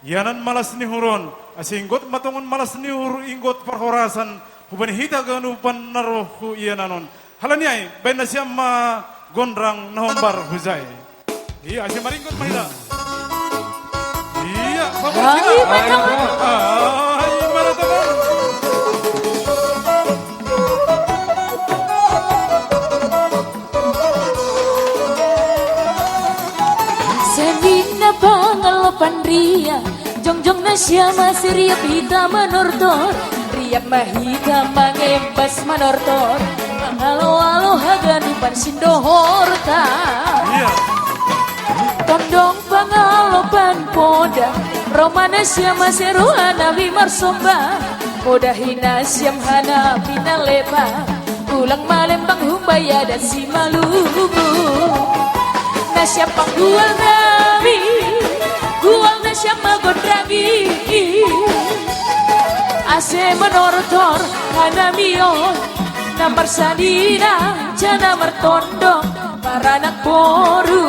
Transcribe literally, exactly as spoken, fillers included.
Ianan malas ni uhur on, asa inggot ma tongon malas ni uhur, inggot parhorasan, hubani hita ganupan na roh hu iananon. Halani ai, baen nasiam ma gondrang na hombar hujai. Ia, asa maringgot ma hita. Ia, bapak. Ai, hita. Ai, mana teman? Sanina pangalopan ria, jongjong nasiam asa riap hita manortor, riap ma hita mangembas manortor, mangalo-alo haganupan sindohorta. Ia. Tondong pangalopan poda, ro ma nasiam asa ro hanabi marsomba, poda hinasiam hanabi na lepa, ulang malembang humbaya dan si malubu. Nasiam panggual nami, gual nasiam ma gondrang i. Asa manortor hanami on, na marsanina jala martondong, maranak boru.